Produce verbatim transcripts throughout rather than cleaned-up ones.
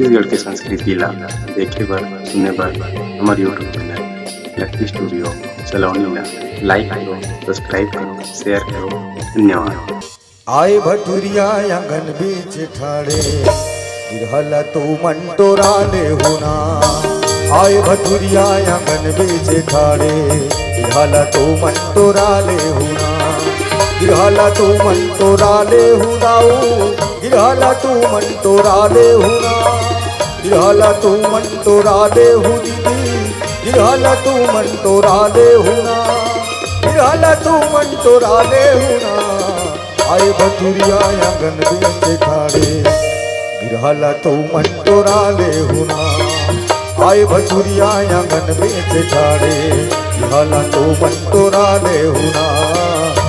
छत्तीसगढ़ के संस्कृति ला देखे बर, सुने बर हमर YouTube चैनल लकी स्टूडियो सलोनी ला लाइक करो, सब्सक्राइब करो, शेयर करो। धन्यवाद। आय भटुरिया आंगन बीच ठाड़े, गिरहला तू मन टोरा ले होना। आय भटुरिया आंगन बीच ठाड़े, गिरहला तू मन टोरा ले होना। गिरहला तू मन टोरा ले हुदाऊ, गिरहला तू मन टोरा ले हुना। गिरहला तू मन टोरा ले हु दीदी, गिरहला तू मन टोरा ले हुना। गिरहला तू मन टोरा ले हुना। आय भटुरिया आंगन बीच ठाड़े, गिरहला तू मन टोरा ले हुना। आय भटुरिया आंगन बीच ठाड़े, गिरहला तू मन टोरा ले हुना।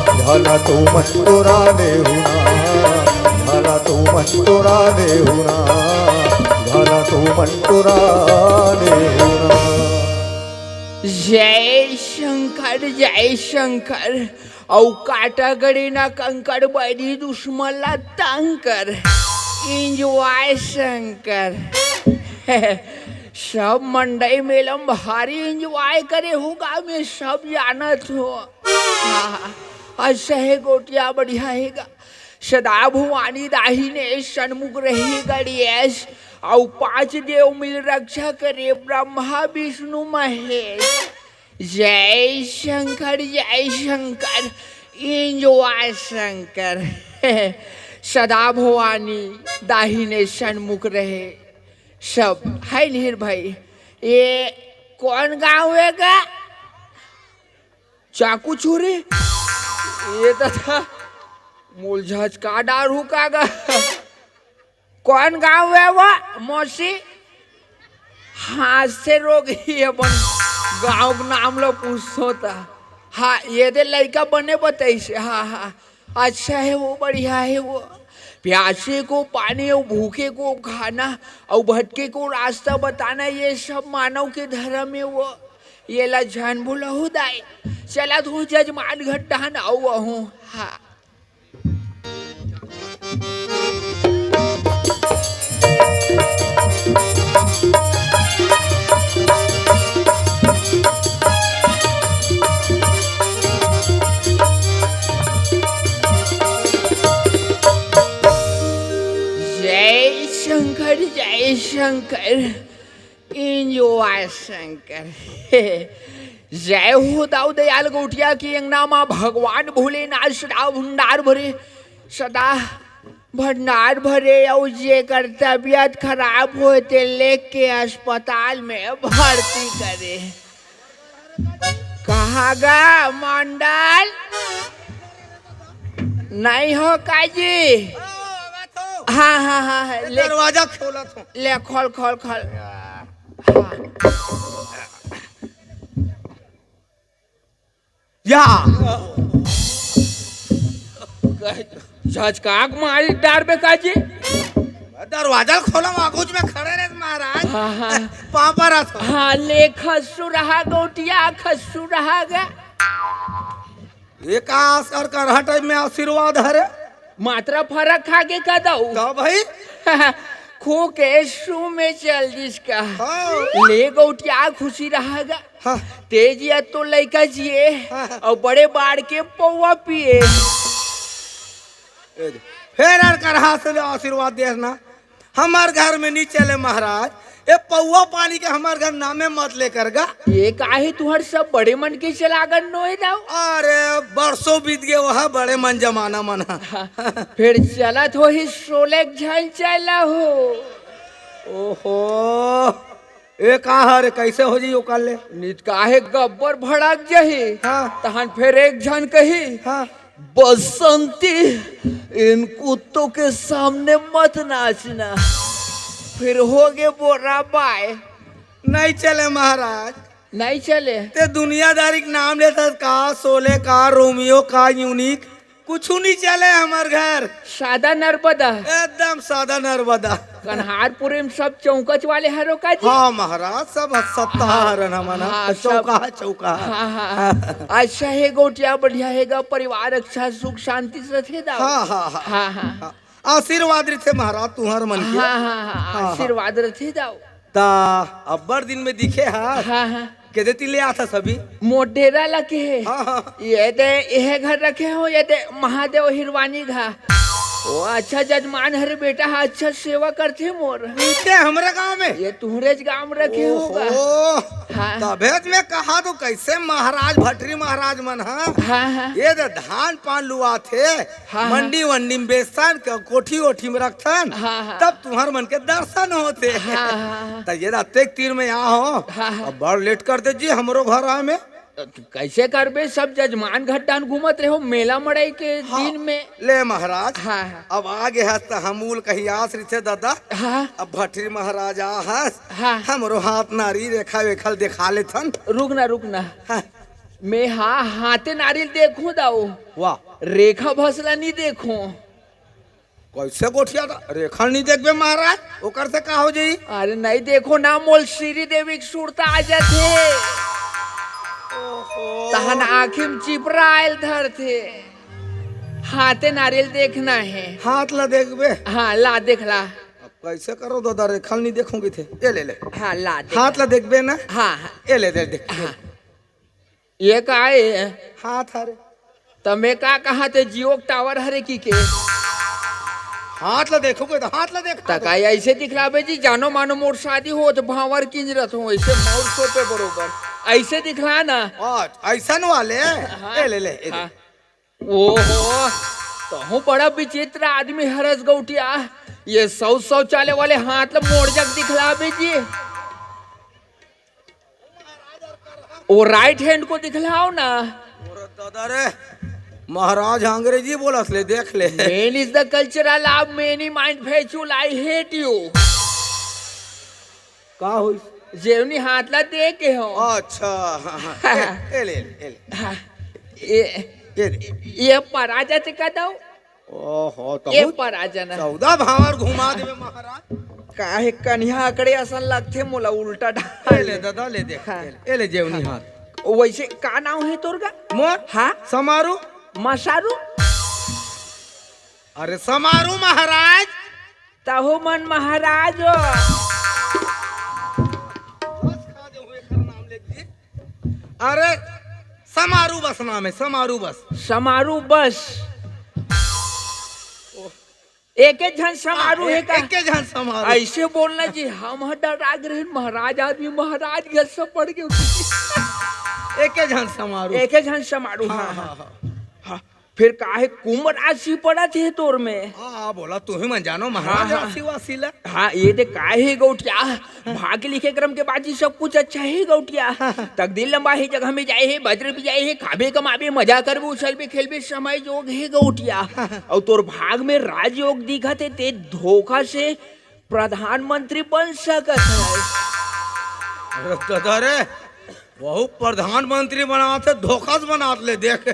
गिरहला तू मन टोरा ले हुना। गिरहला तू मन टोरा ले हुना। गिरहला तू मन टोरा ले हुना। जय शंकर, जय शंकर। अउ काटा गड़ी ना कंकड़, बैरी दुश्मन ला तंग कर। एंजॉय शंकर। सब मंडई मेलम भारी एंजॉय करे होगा, मैं सब जानत हो। हाँ, अच्छा हे गोटिया, बढ़िया हे गा। सदा भवानी दाहिने सन्मुख रहे गणेश, अउ पांच देव मिल रक्षा करे ब्रह्मा विष्णु महेश। जय शंकर, जय शंकर, एंजॉय शंकर। सदा भवानी दाहिने सन्मुख रहे। सब है निहिर भाई। ये कौन गांव हे गा? चाकू छुरी? ये तो था मुलझाज का डारू का गा। कौन गांव हे वो मौसी? हाँ, से रोग ही अपन गांव के नाम लो पूछो ता। हाँ, ये दे लइका बने बताइस। हाँ, हाँ, अच्छा हे वो, बढ़िया हे वो। प्यासे को पानी अउ भूखे को खाना अउ भटके को रास्ता बताना, ये सब मानव के धर्म हे वो। ये ला झन भूलहू दाई। चला तू जजमान घर डहन आऊ आहूँ। हाँ। जय शंकर, जय शंकर। एंजॉय शंकर। जय हो दाऊ दयाल गौटिया के अंगना मा भगवान भोलेनाथ सदा भंडार भरे, सदा भंडार भरे। अउ जेकर तबियत खराब होय ते लेके अस्पताल में भर्ती करे। कहाँ गा मंडल? नहीं हो का जी? हाँ, हाँ, हाँ, हाँ, ले, दरवाजा खोलत हो। ले, खोल, खोल, खोल। हाँ। या। झचकाक मारी डार बे का जी? दरवाजा खोला, आगूच में खड़े रहे महाराज। हाँ, हाँ। पाँव परत हो। हाँ, ले खस्सू रहा गौटिया, खस्सू रहा गा। ये का आस-, और करहा टाइप में आशीर्वाद हरे? मात्रा फरक खा के का दाऊ? का भाई? खो के सू में चल दिस का। हाँ। ले गौटिया खुशी रहा गा। हाँ। तेजिया तो लइका जिए, हाँ। अउ बड़े बाढ़ के पौवा पिए। ए दे, फेर अउ करहा से ले आशीर्वाद देस ना। हमर घर में नी चले महाराज, ए पौवा पानी के हमर घर नामे मत लेकर गा। ये काहे तुहर सब बड़े मन के चलागन नोए दाऊ? अरे बरसों बीत गे, वह बड़े मन जमाना मन ह। हाँ, फेर चलत होही सोलेक झन चला हो। ओहो, ए का हरे, कैसे हो जी ओकर ले? नित काहे गब्बर भड़क जही। हाँ। तहन फेर एक झन कही, हाँ। बसंती, इन कुत्तों के सामने मत नाचना। फिर होगे बोरा बाय। नहीं चले महाराज। नहीं चले। ते दुनियादारी के नाम लेथस का, सोले का, रोमियो का, यूनिक, कुछु नहीं चले हमर घर। सादा नर्मदा। एकदम सादा नर्मदा। कन्हारपुरी में सब चौकच वाले हरो का जी? हाँ महाराज, सब सत्ता हाँ, हरन हमन ह। हाँ, सब चौका है, चौका है। हाँ, हाँ, हाँ। अच्छा हे गौटिया, बढ़िया हे गा, परिवार अच्छा, सुख शांति से रथे दाऊ। हाँ, हाँ, हाँ। हाँ, हाँ। हाँ। आशीर्वाद रहिथे महाराज तुंहर मन के। हाँ, हाँ, हाँ, हाँ, हाँ। आशीर्वाद रहिथे दाऊ। त अब्बड़ दिन में दिखे हा। हाँ, हाँ। के दे तिले आथा सभी? मोर डेरा ला के। हाँ, हाँ। ये दे, ये घर रखे हो, ये दे महादेव हिरवानी घा। ओ अच्छा जजमान हरे बेटा, हा अच्छा सेवा करथे मोर। इते हमरे गांव में? ये तुहरेच गांव में रखे होगा। ओहो। हाँ। तभेच में कहा तो कैसे महाराज भटरी महाराज मन हा। हाँ, हाँ। ये दे धान पान लुआथे। हाँ, हाँ। मंडी वंडी में बेचथन, क-, कोठी ओठी में रखथन, हाँ, हाँ। तब तुंहर मन के दर्शन होथे। हाँ, हाँ, हाँ। त ये अतेक तीर में आ हो, हाँ, हाँ। अब बड़ लेट कर दे जी हमरो घर आए में। त तू कैसे करबे, सब जजमान घर डाहन घूमत रहे हो मेला मड़ई के हाँ, दिन में। ले महाराज, हाँ, हाँ। अब आगे हस त हमू ल कहीं आस रहिथे दादा। हाँ। अब भटरी महाराज आ हस, हाँ। हमरो हाथ नारी रेखा वेखा ल देखा लेथन। रुक ना, रुक ना। हाँ। मैं हा हाथे नारी ल देखूं दाऊ। वाह। रेखा भस ला नी देखूं। कैसे गोठियाथे? रेखा ल नी देखबे महाराज, ओकर से का हो जाई? अरे नहीं देखूं ना, मोला श्रीदेवी के सुरता आ जाथे। ओहो। तहन आँखी में चिपरा आयल धरथे। हाथे नारी ल देखना हे। हाथ ला देखबे? हाँ, ला देख ला। अब कैसे करो दादा, रेखा ल नी देखूं कथे। ये ले ले। हाँ, ला देख। हाथ ला देखबे ना? हाँ, हाँ। ये ले दे देख। हाँ। ये का हे? हाथ हरे। त मैं का कहा थे, Jio के tower हरे कि के? हाथ ला देखो के त हाथ ला देख। त का ऐसे दिखलाबे जी, जानो मानो मोर शादी हो त भांवर किंजरत हो, ऐसे मौर सोपे बरोबर। ऐसे दिखला ना। अच्छा, ऐसन वाले? हाँ। ए ले ले, ए ले। हाँ। ओहो, तहूँ बड़ा विचित्र आदमी हरस गौटिया। ये शौ-, शौचालय वाले हाथ ला मोड़ जग दिखलाबे जी। वो right hand को दिखलाओ ना। अरे दादा रे, महाराज अंग्रेजी बोलस ले, देख ले। Man is the cultural of many mind facul, I hate you। का होइस? जेवनी हाथ ला दे के हो। अच्छा, हाँ, हाँ। ए, ए ले, ए ले। हाँ, ये, ये दे। ये परा जाथे का दाऊ? ओहो, तो ये बहुत परा जाना। चौदह भांवर घुमा देवे महाराज। काहे कन्या अकड़े असन लगथे मोला उल्टा डाल। ए ले दादा, ले देख, हाँ। ए ले, ए ले जेवनी हाथ। वैसे का नाम हे तोर का? मोर? हाँ? समारू। मसारू? अरे समारू महाराज। तहू मन महाराज हो। बस खा दे हुए कर नाम लेके। अरे समारू बस नाम हे, समारू बस। समारू बस। एके झन समारू हाँ, हे का? एके झन समारू। ऐसे बोलना जी, हम ह डरा गे रहेन, महाराज आदमी, महाराज घर से पड़ गए। एके झन समारू। एके झन समारू, हाँ, हाँ, हाँ, हाँ। हाँ। हाँ, फिर काहे कुंभ राशि पड़त हे तोर में? हाँ, हाँ, बोला, तुही मन जानो महाराज हाँ, हाँ। राशि वासी ला। हाँ, ये दे काहे गौटिया, भाग्य लिखे क्रम के बाद ही सब कुछ अच्छा हे गौटिया। तकदीर लंबा हे, जगह में जाए हे, बजर भी जाए हे, खाबे कमाबे, मजा करबे, उछलबे, खेलबे, समय जोग हे गौटिया। अउ तोर भाग में राजयोग दिखत हे, ते धोखा से प्रधानमंत्री बन सकत हे। अरे दादा रे, वहू प्रधानमंत्री बनात हे, धोखा से बनात ले देख।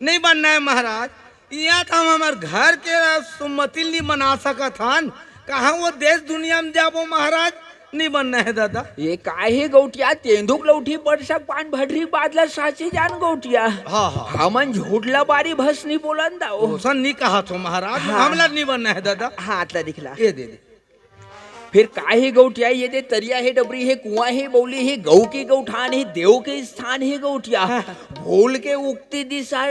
नहीं बनना हे महाराज, इहाँ त हम हमर घर के सुमति ल नहीं बना सकत हन, कहाँ वो देश दुनिया में जाबो महाराज, नहीं बनना हे दादा। ये काहे गौटिया, तेंदुक लौठी बरसक पान भटरी बादला साचे जान गौटिया। हाँ, हाँ। हमन झूठ लबारी भस नहीं बोलन दाऊ। ओसन नहीं कहा थो महाराज, हाँ। हमला नहीं बनना हे दादा। हाथ ला दिखला। ये दे दे। फिर काहे गौटिया, ये दे तरिया हे, डबरी हे, कुआं हे, बौली हे, गऊ के गौठान हे, देव के स्थान हे गौटिया। भूल के उगती दिशा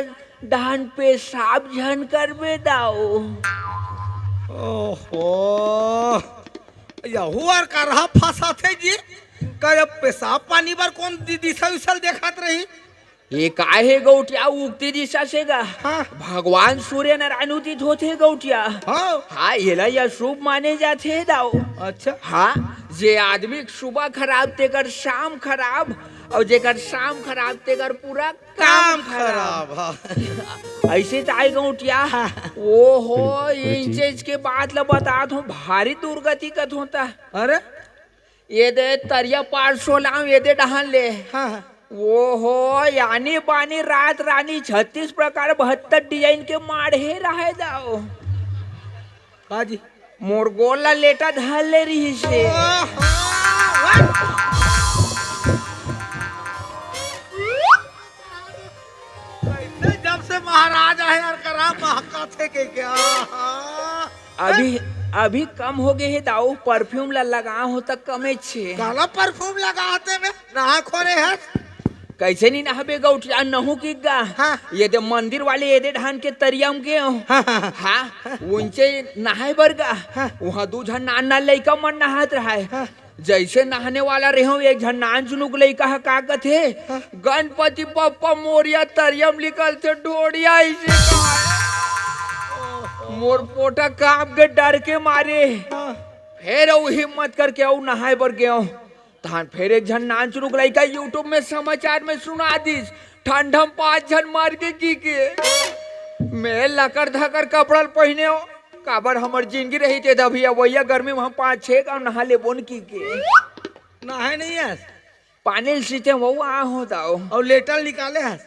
डाहन पेशाब झन करबे दाऊ। ओहो, यहू अर करहा फंसाथे जी। का अब पेशाब पानी बर कौन दि-, दिशा विशा ल देखत रही? ये काहे गौटिया उगती दिशा से गा? हाँ। भगवान सूर्य नारायण उदित होथे गौटिया। हाँ। हाँ, एला या शुभ माने जाथे दाऊ। अच्छा। हाँ, जे आदमी के सुबह खराब तेकर शाम खराब, अउ जेकर शाम खराब तेकर पूरा काम काम खराब। खराब, हाँ। ऐसे त आय गौटिया। हाँ। ओहो, ये रुचि। चीज के बात ल बतात हूँ, भारी दुर्गति कथों त। अरे? ये दे तरिया पार सोलाम, ये दे डहान ले। हाँ, हाँ। ओहो, यानी बानी रात रानी छत्तीस प्रकार बहत्तर design के माढ़े रहे दाऊ। का जी? मोर गोल ला लेटा धर ले रहिस हे। ओहो, वाह! जब से महाराज यार, करा महकाथे के क्या? अभी, अभी कम हो गए हे दाऊ, परफ्यूम ला लगा हो त कमे छे। काला परफ्यूम लगाते में नहा खोरे हस? कैसे नहीं नहाबे गौटिया, नहू की गा। हाँ। ये दे मंदिर वाले ये दे धान के तरिया म गे हो। हाँ, हाँ, हाँ। हाँ, उनचे नहाए बर गा। हाँ। वहाँ दू झन नान नान लइका मन नहात रहाय। हाँ। जैसे नहाने वाला रहे हो, एक झन नान चुनुक लइका ह का कथे, हाँ। गणपति बप्पा मोरिया तरिया म निकलथे, ढोड़िया अइसे का। मोर पोटा कांप के डर के मारे। हाँ। फेर अउ हिम्मत करके अउ नहाए बर गेंव। तहान फेर एक झन नान चुनुक लइका YouTube में समाचार में सुना दिस, ठंडा म पांच झन मर गे की के। मैं लकर धकर कपड़ा ल पहिने हो, काबर हमर जिनगी रही ते दभिया वइया गर्मी में हम पांच छे गांव नहा लेबोन की के। नहाए नहीं हस? पानी ल सींचे वो आ हो दाऊ। अउ लेटल निकाले हस?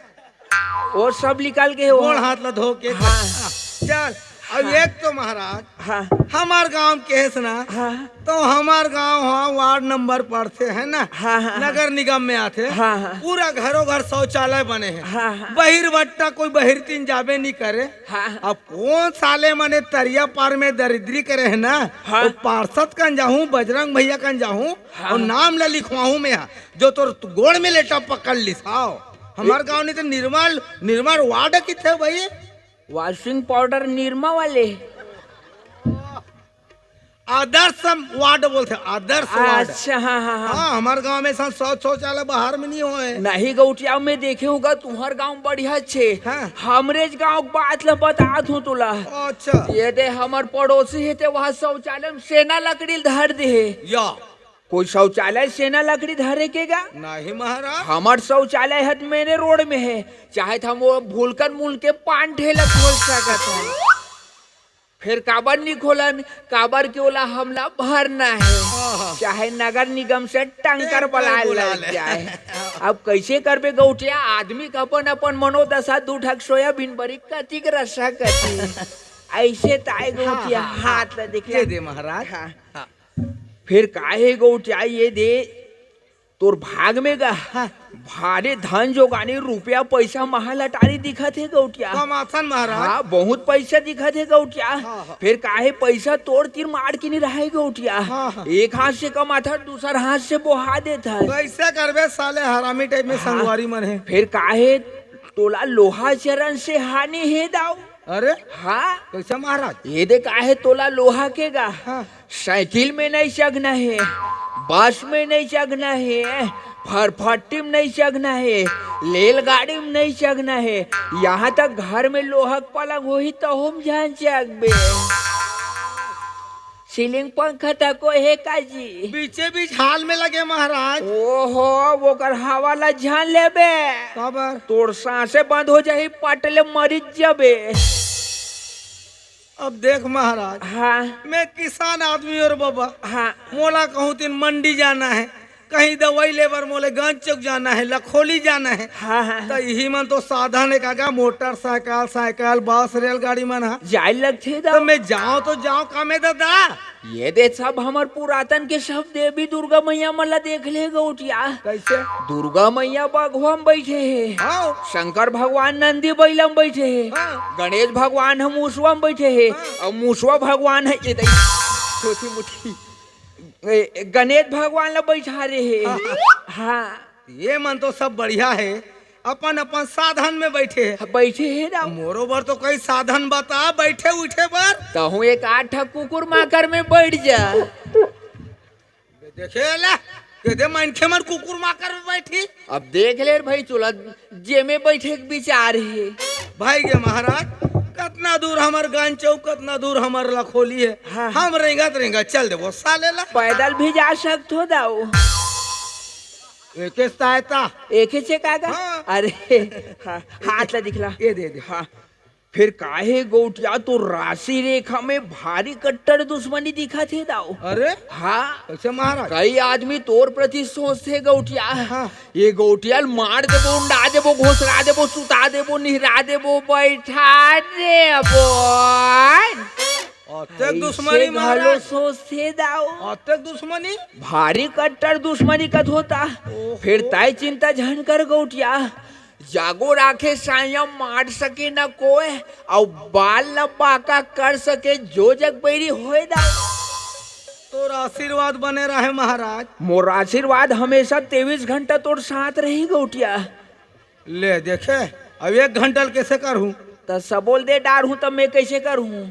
वो सब निकाल के वो। गोड़ हाथ ला धो के। हाँ। चल, अब हाँ। एक तो महाराज, हाँ। हमार गांव के हस ना, हाँ। तो हमार गांव ह वार्ड नंबर पड़थे है ना, हाँ, हाँ, हाँ। नगर निगम में आथे। हाँ, हाँ। पूरा घरों घर शौचालय बने हे। हाँ, हाँ। बहिरवट्टा कोई बहिरतिन जाबे नहीं करे। हाँ, हाँ। अब कौन साले मने तरिया पार में दरिद्री करे है ना, हाँ। वो पार्षद कन जाहूं, बजरंग भैया कन जाहूं, हाँ। और नाम ला लिखवाहूं मैं, जो तोर गोड़ में लेटा पकड़ लिस। आओ, हमार गांव नहीं तो निर्मल, निर्मल वार्ड किथे भाई? वॉशिंग पाउडर निरमा वाले। आदर्श वार्ड बोलथे, आदर्श वार्ड। अच्छा, हाँ, हाँ, हाँ। हाँ, हमार गांव में सब शौच शौचालय बाहर में नहीं होए। नहीं गौटिया, मैं देखे हूँ गा, तुम्हार गांव बढ़िया छे। हाँ। हमरेच गांव के बात ला बतात हूँ तोला। अच्छा। ये दे हमर पड़ोसी हे ते वहाँ शौचालय में सेना लकड़ी ल धर दे हे। या। कोई शौचालय सेना लकड़ी धरे के गा? नहीं महाराज। हमर शौचालय ह मेने रोड में हे, चाहे त हम वो भूलकर मुल के पान ठेला खोल सकत हन। फिर काबर नहीं खोलन? काबर के ओला हमला भरना हे, आहा। चाहे नगर निगम से टैंकर टैंकर बुला बुला लग ले। जाए। अब कैसे करबे गौटिया? आदमी का अपन अपन मनोदशा, दू ठक सोयाबीन बरी कतिक रसा कती। ऐसे ताए गौटिया, हाँ, हाँ, हाथ ला दिखला। ये दे महाराज। हाँ। हाँ। फिर काहे गौटिया ये दे तोर भाग में गा? हाँ। भारी धन जोगानी रुपया पैसा महल अटारी दिखत हे गौटिया। कमाथन महाराज। हाँ, बहुत पैसा दिखत हे गौटिया। हाँ, हाँ। फिर काहे पैसा तोर तीर मार के नहीं रहे गौटिया? हाँ, हाँ। एक हाथ से कमाथस, दूसर हाथ से बोहा देथस। कैसे करबे साले हरामी टाइप में हाँ। संगवारी मन हे। फिर काहे तोला लोहा चरण से हानि हे दाऊ? अरे? हाँ। कैसे महाराज? ये दे काहे तोला लोहा के गा? हाँ। साइकिल में नहीं चघना हे, बस में नहीं चघना हे, फरफट्टी में नहीं चघना हे, रेलगाड़ी में नहीं चघना हे, यहाँ तक घर में लोहा के पलंग होही तहू में झन चघबे। सीलिंग पंखा तको हे का जी? बीचे बीच हाल में लगे महाराज। ओहो, ओकर हवा ला झन लेबे। काबर? तोर सांसे बंद हो जाही, पट ले मरिच जबे। अब देख महाराज, हाँ। मैं किसान आदमी और बाबा, हाँ। मोला कहूँ दिन मंडी जाना हे, कहीं दवाई ले बर मोले गंज चौक जाना हे, लखोली जाना हे। हाँ, हाँ, त हाँ। इही मन तो साधन हे काका, मोटरसाइकिल, साइकिल, बस, रेलगाड़ी मन ह। जाए लगथे त दा। मैं जाओ तो जाओ कामे दादा। ये दे सब हमर पुरातन के सब देवी दुर्गा मैया मन ला देख ले गौटिया। कैसे? दुर्गा मैया बघवा म बैठे हे। हाँ। शंकर भगवान नंदी बैला म बैठे हे। हाँ। गणेश भगवान ह मुसवा म बैठे हे। हाँ। अउ मुसवा भगवान ह ये दई छोटी मुठी, ए, गणेश भगवान ला बैठा रहे हे। हाँ। हाँ। ये मन तो सब बढ़िया हे, अपन अपन साधन में बैठे हे। हाँ, बैठे हे ना। मोरो बर तो कोई साधन बता बैठे उठे बर। तहूँ एक आठ ठा कुकुर माकर में बैठ जा। देखे ला, के दे मनखे मन कुकुर माकर में बैठी। अब देख ले भाई चोला, जेमे बैठे के विचार हे। भाई गे महाराज, कतना दूर हमर गंज चौक, कतना दूर हमर लखोली हे। हाँ। हम रेंगत रेंगत चल देबो साले ला। पैदल भी जा सकत हो दाऊ। एके सहायता। एके छे काका? हाँ। अरे, हाँ, हाथ ला दिखला। ये दे दे। हाँ। फिर काहे गौटिया तो राशि रेखा में भारी कट्टर दुश्मनी दिखत हे दाऊ। अरे? हाँ। कैसे महाराज? कई आदमी तोर प्रति सोचथे गौटिया। हाँ। ये गौटिया ल मार देबो, उंडा देबो, घोसरा देबो, सुता देबो, निहरा देबो, बैठा देबो। अतेक ऐसे दुश्मनी घलो महाराज। सोचथे दाऊ। अतेक दुश्मनी? भारी कट्टर दुश्मनी कथों त। ओहो। फिर तय चिंता झन कर गौटिया। जागो राखे साया मार सके न कोय, अउ बाल ल बांका कर सके जो जग बैरी होय दाऊ। तोर आशीर्वाद बने रहे महाराज। मोर आशीर्वाद हमेशा तेईस घंटा तोर साथ रही गौटिया। ले देखे, अब एक घंटा ल कइसे करहूं? त सबो ल दे डारहूं, त मैं कइसे करहूं?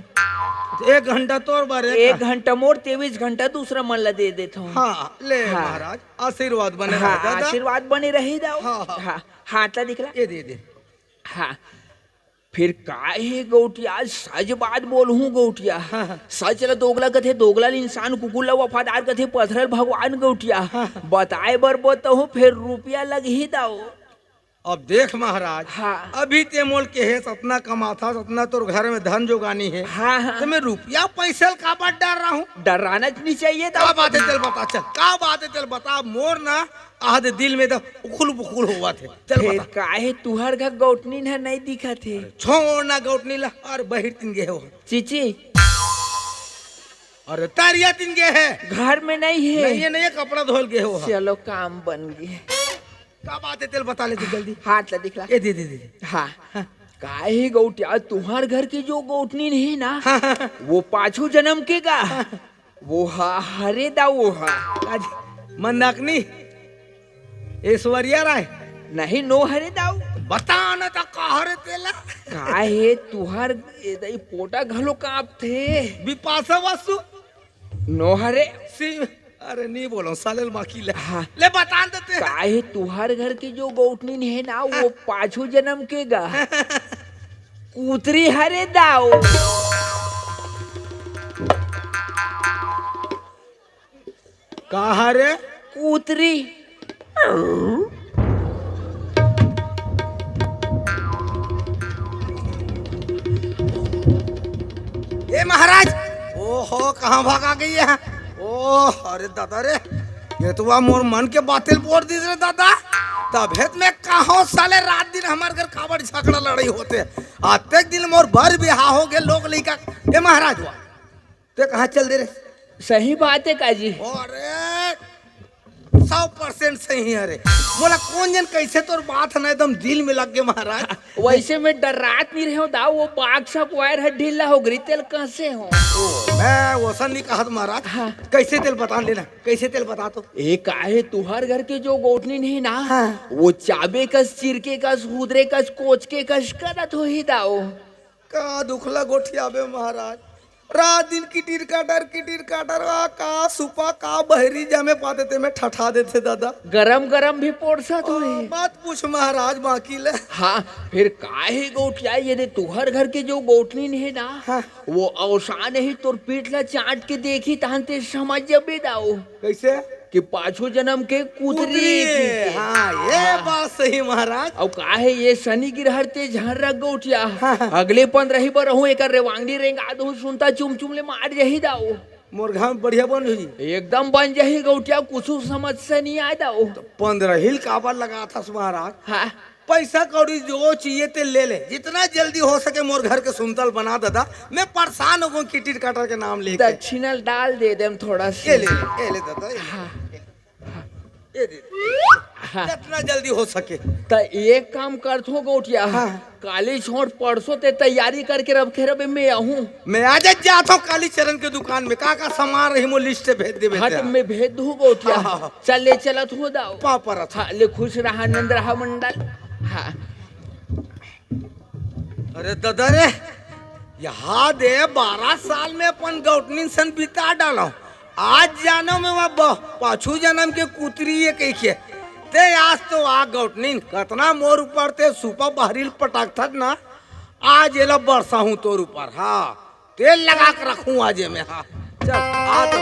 एक घंटा तोर बर, एक एक घंटा मोर, तेईस घंटा दूसरा मन ल दे देथंव। हाँ, ले हाँ। महाराज, आशीर्वाद बने हाँ, रहे दादा। आशीर्वाद बने रही दाऊ। हाँ, हाँ। हाँ, हाथ ला दिखला। ये दे दे। हाँ। फिर काहे गौटिया, सच बात बोलहूं गौटिया। हाँ, हाँ। सच ल दोगला कथे, दोगला ल इंसान, कुकुर ल वफादार कथे, पथरा ल भगवान गौटिया। हाँ, हाँ। बताए बर बताहूं, फिर रुपया लगही दाऊ। अब देख महाराज, हाँ। अभी ते मोल केहेस अतना कमाथस, अतना तोर घर में धन जोगानी हे। हाँ, हाँ। त मैं रुपया पइसा ल काबर डर्राहूं? डर्राना च नइ चाहिए दाऊ। का बात हे तेल बता, चल, का बात हे तेल बता, मोर ना आदे दिल में त उखुल पुखुल होवत हे। चल फिर बता। काहे तुंहर घर गौटनीन ह नइ दिखत हे? छोड़ ना गौटनी ला, अउ बहिर तिन गे हे वो। चीची। अरे तरिया तिन गे हे। घर में नइ हे। नइ हे, नइ हे, कपड़ा धोय ल गे हे वो। चलो काम बन गे। का बात हे तेल बता ले तू जल्दी। हाथ ला दिखला। ये दे, दे, दे, दे। हाँ। हाँ। काहे गौटिया, तुंहर घर के जो गौटनीन हे ना, हाँ, हाँ, हाँ। वो पाछू जनम के गा। हाँ। वो हा, हरे दाऊ वो हा। आज मंदाकिनी, ऐश्वर्या राय। नहीं नो हरे दाऊ। बता ना त का हरे तेला। काहे तुंहर ए दई पोटा घलो कांपथे। बिपाशा बासु। नो हरे। सी, अरे नइ बोलंव साले ल बाकी ले। हाँ। ले बता न देते। काहे तुंहर घर के जो गौटनीन हे ना, वो हाँ। पाछू जनम के गा। कुतरी हरे दाऊ। का हरे? कुतरी। ए महाराज, ओहो, कहाँ भागा गे हे? ओह, अरे दादा रे, ये तो वा मोर मन के बातें ल बोल दिस रे दादा। तभे त मैं कहों साले रात दिन हमर घर काबर झगड़ा लड़ाई होथे। अतेक दिन मोर बर बिहाव हो गे लोग लइका। ए महाराज वा, ते कहाँ चल दे रे? सही बात हे काजी। अरे, सौ परसेंट सही हे रे। मोला कोन जन कइसे तोर बात हे ना एकदम दिल में लग गे महाराज। वइसे मैं डर्रात नइ रहेंव दाऊ, वो बाक्सा के वायर ह ढीला हो गे रिहिस तेला कसेंव। ओ, मैं वइसन नइ कहत महाराज। हाँ। कइसे तेला बता लेना, कइसे तेला बता तो। ए काहे तुंहर घर के जो गौटनीन हे ना, हाँ। वो चाबे कस, चिरके कस, हुदरे कस, कोचके कस करत होही दाऊ। का दुखला गोठियाबे महाराज, रात दिन किटिर काटर, किटिर काटर, आ का सुपा, का बहरी जमे पाथे तेमे ठठा देथे दादा। गरम गरम भी पोरसत होही। मत पूछ महाराज बाकी ले। हाँ, फिर काहे गोठियाही, यदि तुंहर घर के जो गौटनीन हे ना, हाँ। वो अवसान ही तोर पीठ ला चाट के देखही, तहन ते समझ जबे दाऊ। कइसे? कि पाछू जनम के कुतरी कुतरी। कहिके। हाँ, ये हाँ। बात सही महाराज। अउ काहे ये सनी गिरहर ते झन रख गोठिया। हाँ, हाँ। अगले पंद्रही बर रहूं, एकर रेवांगनी रेंगा दूं, सुनता चुम चुम ले मार जही दाऊ। मोर घर बढ़िया बन जही। एकदम बन जही गोठिया, कुछु समस्या नइ आय दाऊ। त पंद्रही ल काबर लगाथस महाराज? हाँ। पइसा कौड़ी जो चाहिए ते ले ले, जितना जल्दी हो सके मोर घर के सुनता ल बना दादा। मैं परेशान हो गऊं किटिर काटर के नाम लेके। दक्षिणा ल डाल दे देम थोड़ा सा। ये ले ले, ये ले दादा, ये ले। हाँ। ये दे दे। हाँ। जितना जल्दी हो सके। त एक काम करथों गोठिया। हाँ। काली छोड़ परसों ते तैयारी करके रखे रबे, मैं आहूं। मैं आजे जाथों कालीचरण के दुकान में, का का सामान रही मोर लिस्ट से भेज देबे हट, ते। मैं भेज दूं गोठिया। हाँ, हाँ, हाँ। चल ले चलत हों दाऊ। पाँव परत। हाँ, ले खुश रहा, आनंद रहा मंडल। हाँ। अरे दादा रे, ये दे बारह साल में अपन गौटनीन सन बिता डालंव। आज जानव मैं वा ब-, पाछू जनम के कुतरी ए कहिके। ते आज तो आ गौटनीन, कतना मोर ऊपर ते सुपा बहरी ल पटकथस ना। आज एला बरसाहूं तोर ऊपर, हाँ। तेल लगा के रखूं आज एमे, हाँ। चल, आ तो।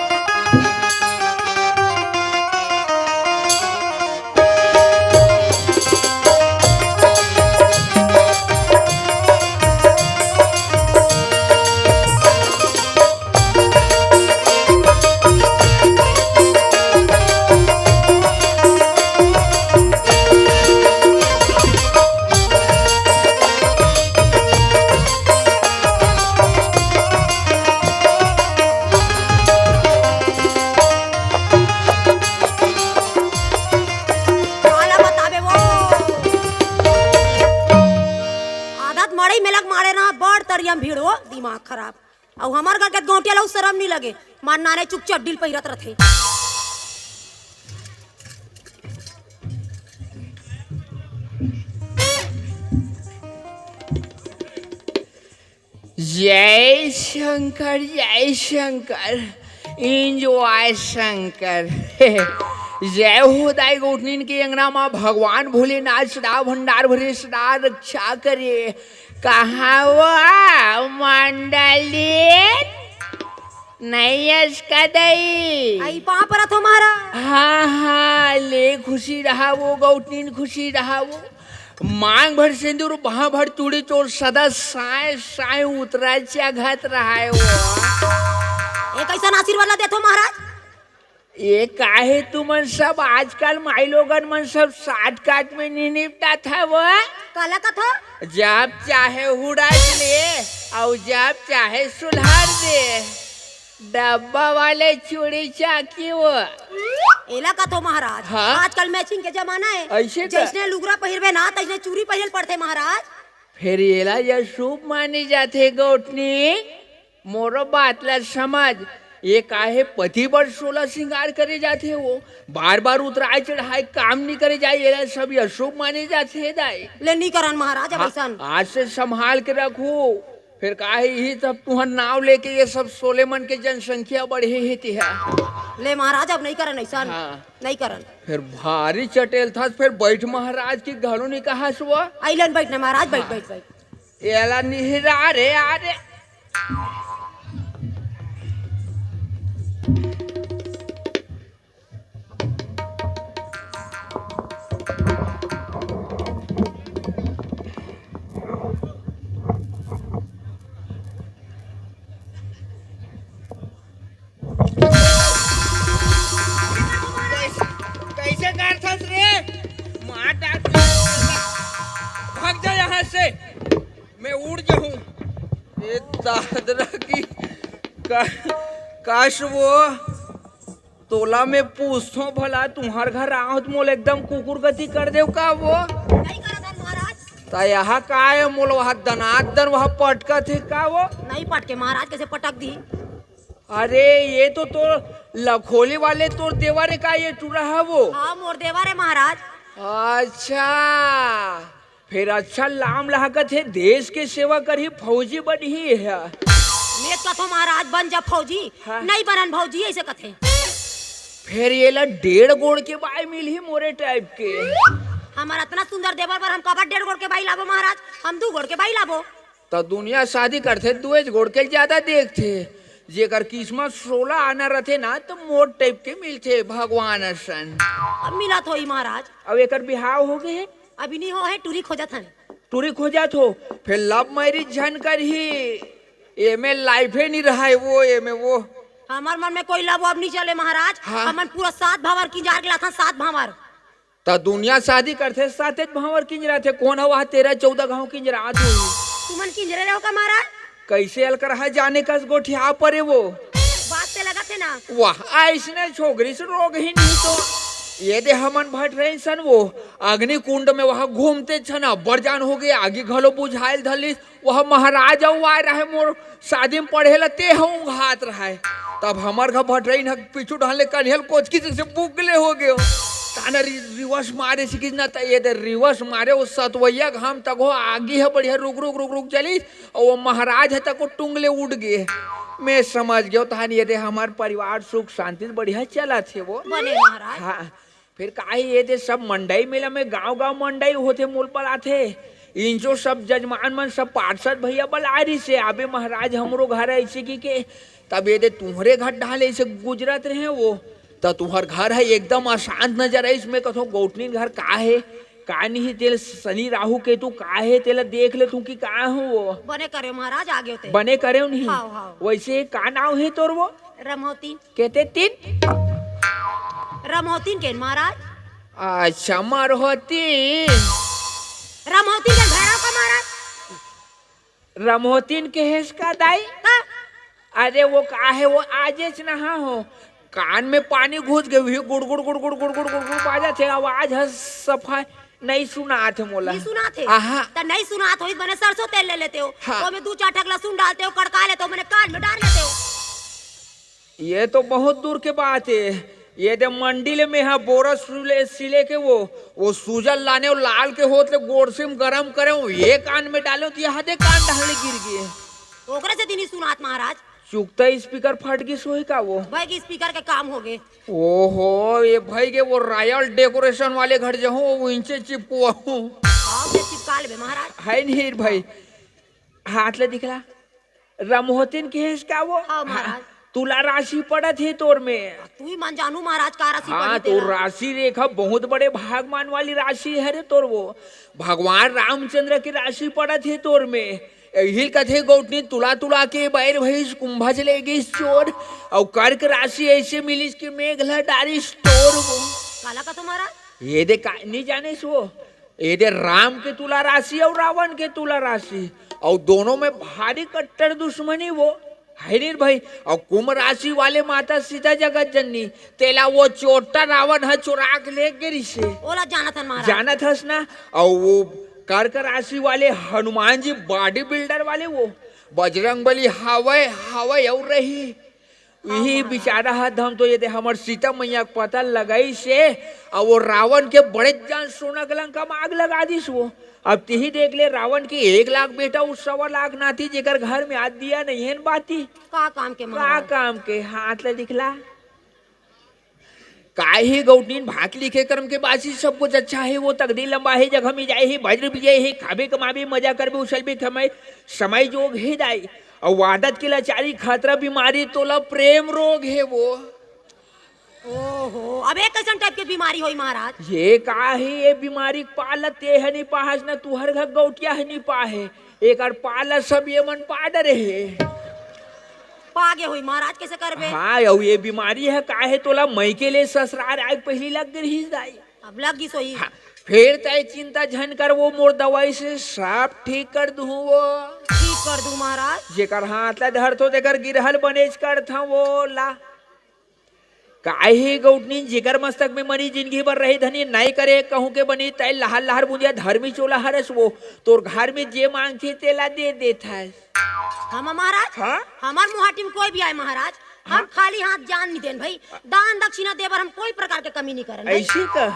दिमाग खराब। अउ हमर घर के गौंटिया ला उ शरम नहीं लगे, मार नाने चुक चड्डी ल पहिरत रथे। जय शंकर, जय शंकर, enjoy शंकर। जय हो दाई, गोठनीन के अंगना मा भगवान भोलेनाथ सदा भंडार भरे, सदा रक्षा करे। कहाँ वो मंडली? नहीं अस का दई? आई पाँव परत हो महाराज। हाँ, हाँ, ले खुशी रहा वो, गोठनीन खुशी रहा वो। मांग भर सिंदूर, बाह भर चूड़ी, तोर सदा साय साय उतरा चघत रहाय वो। ए कइसन आशीर्वाद ला देथो महाराज? ए काहे तुमन सब आजकल माईलोगन मन सब shortcut में नहीं निपटाथव? काला कथो? जब चाहे हुड़क ले, अउ जब चाहे सुलहर दे। डब्बा वाले चूड़ी चाकी वो। एला कथो महाराज, हाँ? आजकल matching के जमाना हे। अइसे का? जइसने लुगरा पहिरबे ना, तइसने चूड़ी पहिरे ल पड़थे महाराज। फेर एला अशुभ माने जाथे गोठनी। मोरो बात ला समझ, ए काहे पति बर सोलह श्रृंगार करे जाथे वो? बार बार उतराय चढ़ाय काम नहीं करे जाय, एला सब अशुभ माने जाथे दाई। ले नहीं करन महाराज, अब हाँ, अइसन। आज से संभाल के रखू। फेर काहे इही सब तुँहर नाव लेके ए सब सोले मन के जनसंख्या बढ़े हे तिहा। ले महाराज, अब नहीं करन अइसन। हाँ। नहीं करन। फेर भारी चटेल थस, फेर बइठ महाराज की घलो नहीं कहस वो। अइलन बइठ ना महाराज, बइठ, हाँ। बइठ, बइठ। एला निहिरा रे, आ रे। कइसे, कइसे करथस रे? मार डाल। भाग जा यहाँ से, मैं उड़ जाऊँ। ए दादरा की का-, काश वो तोला मैं पूछथों भला, तुँहर घर आहूँ त मोला एकदम कुकुर गति कर देव का वो? नहीं करत हन महाराज। त यहाँ का हे, मोला वहाँ दनादन वहाँ पटकत हे का वो? नहीं पटके महाराज, कइसे पटक दी? अरे, ए तो तोर लखोली वाले तोर देवर हे का, ए टूरा हे वो? हाँ, मोर देवर हे महाराज। अच्छा, फेर अच्छा लाम लागत हे, देश के सेवा करही, फौजी बनही हे। मैं कथों महाराज, बन जा फौजी। हाँ। नहीं बनन भौजी, अइसे कथे। फेर एला डेढ़ गोड़ के बाई मिलही मोरे type के। हमर अतना सुंदर देवर बर हम काबर डेढ़ गोड़ के बाई लाबो महाराज, हम दू गोड़ के बाई लाबो। त दुनिया शादी करथे, दुएच गोड़ के ज्यादा देखथे। जेकर किस्मत सोला आना रथे ना, त मोर type के मिलथे, भगवान असन। अब मिलत होही महाराज। अब एकर बिहाव हो गे हे? अभी नहीं हो हे, टूरी खोजत हन। टूरी खोजत हो, फेर love marriage झन करही। एमे life ए नहीं रहय वो, एमे वो। हमर मन में कोई love वब नहीं चले महाराज। हाँ। हमन पूरा सात भांवर किंजार के लाथन, सात भांवर। त दुनिया शादी करथे, सातेच भांवर किंजराथे। कोन हवा तेरह चौदह घांव किंजरात होही? तुमन किंजरे रहो का महाराज? कइसे अलकरहा जाने कस गोठिया परे वो। बात से लगत हे ना। वाह, अइसने छोकरी से रोग ही नहीं तो। ए दे हमन भटरइन सन वो अग्निकुंड में वहाँ घूमते छन, अब्बड़ जान हो गे, आगी घलो बुझायल धलिस। वह महाराज अउ आय रहे मोर शादी में पढ़े ला, ते ह ऊंघात रहे। तब हमर घर भटरइन ह पीछू डहन ले कन्हेल कोचकी से बुगले हो गयो। ताना रि-, reverse मारे सिकिस ना, त ए दे reverse मारे, वो सतवैया घाम तक हो आगी ह बढ़िया रुक, रुक, रुक, रुक चलिस, अउ वो महाराज ह तक वो टुंग ले उठ गे। मैं समझ गयो, तहन ए दे हमर परिवार सुख शांति से बढ़िया चलत हे वो। बने महाराज। हाँ। फेर काहे ए दे सब मंडई मेला में गांव-गांव मंडई होथे, मोल बलाथे। इंचो सब जजमान मन, सब पार्षद भैया बलाय रिहिसे, "आबे महाराज, हमरो घर अइसे कहिके।" तब ए दे तुंहरे घर डाले अइसे गुजरत रहे वो, त तुंहर घर ह एकदम अशांत नजर आइस। मैं कथों, "गौटनीन घर का हे, का नहीं हे, तेल शनि राहु केतु का हे, तेला देख लेथों कि का हो वो।" बने करे महाराज, आ गयो ते। बने करे नहीं। हाव, हाव। वइसे का नाव हे तोर वो? रमौती। केते तीन? रमहोतीन के महाराज। अच्छा, मरहोतीन। रमहोतीन के भैरव का महाराज। रमहोतीन के हेस का दाई? हाँ। अरे वो का हे, वो आजेच नहा हो, कान में पानी घुस गए, वही गुड़ गुड़ गुड़ गुड़ गुड़ गुड़ गुड़ गुड़ बाजत हे, आवाज ह सफाई। नहीं सुनात हे मोला। नहीं सुनात हे? आहा। त नहीं सुनात होई, बने सरसों तेल ले लेते हो, हाँ। ओमे दू चार ठक लहसुन डालते हो, कड़का लेते हो, मने कान में डाल लेते हो। ये तो बहुत दूर के बात हे। ये दे मंडी ले मेहा बोरा सुले, सिले के वो, वो सूजल लाने, वो लाल के होत ले गोड़सी म गरम करे, वो ये कान में डाले, तो यहाँ दे कान ढाले गिर गए। ओकरे से दिन ही सुनात महाराज। चुकता स्पीकर फट गिस होही का वो? भाई के स्पीकर के काम हो गए। ओहो, ये भाई के वो रॉयल डेकोरेशन वाले घर जहूँ, वो इंचे चिपकुआहूँ। आओ, ये चिपका लेबे महाराज। है नहीं भाई, हाथ ले दिखला। रमहोतिन के हेस का वो? हाँ, महाराज। तुला राशि पड़त हे तोर में। तू ही मन जानू महाराज, का राशि हाँ, पड़ी तो तेला। राशि रेखा बहुत बड़े भागमान वाली राशि हरे तोर वो। भगवान रामचंद्र के राशि पड़त हे तोर में। एहिल कथे गौटनी तुला तुला के बैर भइस कुंभज ले गिस चोर। अउ कर्क राशि ऐसे मिलिस कि मेघ ला डारिस तोर वो। काला कथो महाराज? ये दे का, नहीं जाने सो? ये दे राम के तुला राशि अउ रावण के तुला राशि, अउ दोनों में भारी कट्टर दुश्मनी वो, है नी भाई? अउ कुंभ राशि वाले माता सीता जगत जननी, तेला वो चोट्टा रावण ह चोरा के ले गे रिसे। ओला जानत हन महाराज। जानत हस ना? अउ वो कर्क राशि वाले हनुमान जी बॉडी बिल्डर वाले वो, बजरंग बली हवय, हवय अउ रही। इही बिचारा ह धम तो ये दे हमर सीता मैया के पता लगाइस हे, अउ वो रावण के बड़े जान सोना के लंका में आग लगा दिस वो। अब तिही देख ले, रावण के एक लाख बेटा अउ सवा लाख नाती, जेकर घर में आज दिया नहीं है न बाती। का काम के का महाराज? काम के? हाथ ले दिखला। काहे गौटनीन भात लिखे कर्म के बासी, सब कुछ अच्छा है, वो तकदीर लंबा है, जगह में जाए है, वज्र विजय है, खाबे कमाबे, मजा करबे, उछलबे, खमय, समय जोग है दाई। अउ आदत के लाचारी, खतरा बीमारी, तोला प्रेम रोग हे वो। ओहो, अब एक कैसन टाइप के बीमारी होई महाराज? ये का हे, ये बीमारी पालत ते ह नी पाहस न, तुहर घर गौटिया ह नी पाहे। एकर पालत सब ये मन पा डरे हे। पागे होई महाराज, कैसे करबे? हाँ, अउ ये बीमारी ह का हे, तोला मइके ले ससुरार आए के पहिली लग गे रहिस दाई। अब लग गिस होही। हाँ, फेर तय चिंता झन कर, वो मोर दवाई से सब ठीक कर दूँ वो। ठीक कर दूँ महाराज। जेकर हाथ ला धरथो तेकर गिरहल बनेच करथव वो ला। काहे गौटनी, जेकर मस्तक में मरी जिनगी भर रही धनी, नइ करे कहूँ के बनी, तय लहर लहर बुंदिया धर्मी चोला हरस वो, तोर घर में जे मांगथे तेला दे देथस। हम महाराज, हाँ? हमर मुहाटी में कोई भी आए महाराज, हम हाँ? खाली हाथ जान नहीं देन भाई। दान दक्षिणा दे बर हम कोई प्रकार के कमी नहीं करन भाई। ऐसी का?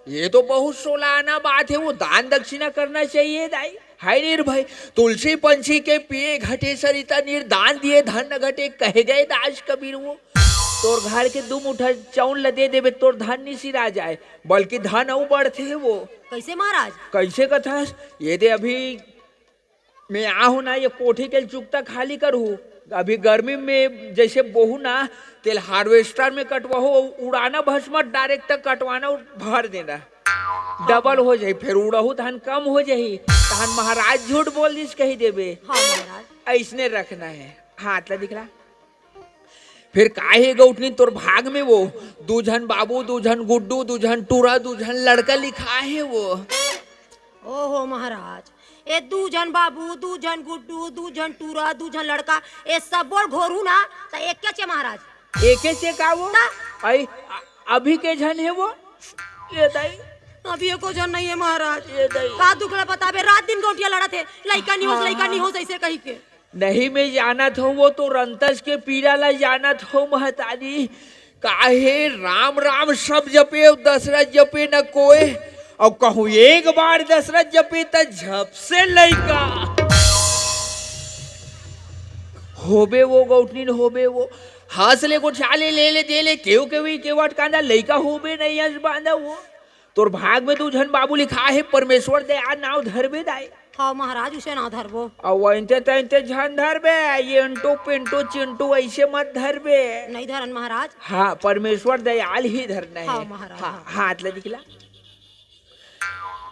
ये तो बहुत सोलाना बात है, वो दान दक्षिणा करना चाहिए दाई। हाय रे भाई, तुलसी पंछी के पिए घटे सरिता नीर, दान दिए धन न घटे, कहे गए दास कबीर वो। तोर घर के दू मुठा चाउर ल दे देबे, तोर धन निसिरा जाए, बल्कि धन अउ बढ़थे वो। कैसे महाराज? कैसे कथस? ये दे अभी मैं आहूँ ना, ये कोठी के चुकता खाली करहूँ। अभी गर्मी में जैसे बोहू ना, तेल हार्वेस्टर में कटवाहूँ, उड़ाना भस्म डायरेक्ट तक कटवाना अउ भर देना। डबल हो जाही, फेर उड़हू तहन कम हो जाही, तहन महाराज झूठ बोल दिस कहि देबे। हाँ महाराज। अइसने रखना हे। हाथ ला दिखला। फेर का हे गौटनी तोर भाग में वो, दू झन बाबू, दू झन गुड्डू, दू झन टूरा, दू झन लड़का लिखा हे वो। ओहो महाराज, ए दू झन बाबू, दू झन गुड्डू, दू झन टूरा, दू झन लड़का, ए सबो ल घोरहू ना, त एकेच ए महाराज। एकेच ए का वो? त? अई, अ-, अभी के झन हे वो? ये दाई। अभी एको झन नहीं हे महाराज। ये दाई। का दुख ल बताबे, रात दिन गौटिया लड़त हे, लइका निहोस, लइका निहोस, अइसे कहि के। नहीं, मैं जानत हूँ, वो तो रंतस के पीरा ला जानत हूँ, महतारी। काहे राम राम सब जपे, अउ दशरथ जपे न कोय। अउ कहूँ एक बार दशरथ जपे, त झप से लइका। होबे वो गौटनीन, होबे वो। हंस ले, गोठिया ले, ले ले, दे ले, केव केवी, केव अटकांदा, लइका होबे नहीं, अस बांधा वो। तोर भाग में दू झन बाबू लिखा हे, परमेश्वर दया नाव धरबे दाई। हाँ महाराज, उसे नाव धरबो। अउ अइनते तइनते झन धरबे, ये एंटो पेंटो चिंटू अइसे मत धरबे। नहीं धरन महाराज। हाँ, परमेश्वर दयाल ही धरना हे। हाँ महाराज, हाँ, हाँ। हाथ ले दिखला।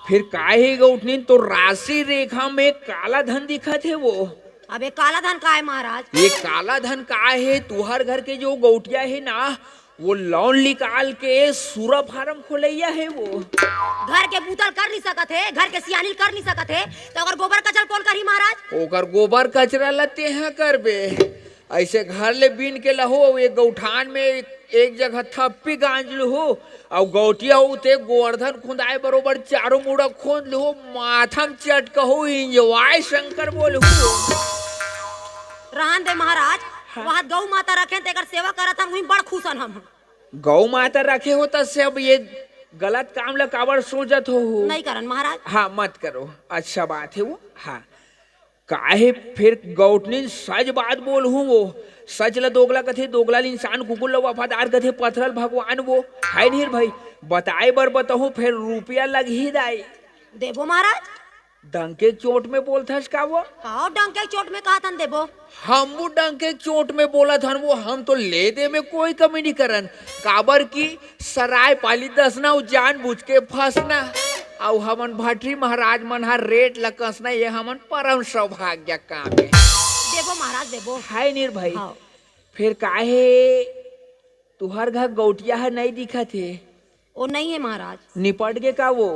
फेर का हे गौटनीन, तोर राशि रेखा में काला धन दिखत हे वो। अबे काला धन का हे महाराज? ये काला धन का हे, तुहर घर के जो गौटिया हे ना, वो loan निकाल के सूरा farm खोलइया हे वो। घर के बूता ल कर नहीं सकत हे, घर के सियानी ल कर नहीं सकत हे, त ओकर गोबर कचरा ल कोन करही महाराज? ओकर गोबर कचरा ल तेहा करबे। अइसे घर ले बीन के लहू, अउ एक गौठान में एक, एक जगह थप्पी गांज लहू, अउ गौटिया हो ते गोवर्धन खुंदाए बरोबर चारों मुड़ा खोंद लहू, माथा म चटकहू, इंजवाय शंकर बोलहू। रहन दे महाराज, हाँ। वहां गौ माता रखे तेकर सेवा करत हन, उही बड़ खुश हन हम। गौ माता रखे हो त से अब ये गलत काम ला काबर सोचत हो? नहीं करन महाराज। हाँ, मत करो, अच्छा बात है वो। हाँ, काहे फिर गौटनिन सच बात बोलहूँ वो। सच ल दोगला कथे, दोगला ल इंसान, कुकुर ल वफादार कथे, पथरल भगवान वो। है नहीं भाई, बताए बर बतहूँ, फिर रुपया लगही दाई। देबो महाराज। डंके के चोट में बोलथस का वो? का डंके के चोट में कहत हन देबो? हम वो डंके के चोट में बोलत हन वो, हम तो ले दे में कोई कमी नहीं करन, काबर कि सराय पाली दसना अउ जानबूझ के फंसना, अउ हमन भटरी महाराज मन ह रेट ल कसना, ये हमन परम सौभाग्य काम हे। देबो महाराज, देबो। हाय नीर भाई, हाँ। फिर काहे तुहर घर गौटिया ह नहीं दिखत हे? ओ नहीं हे महाराज। निपट गे का वो?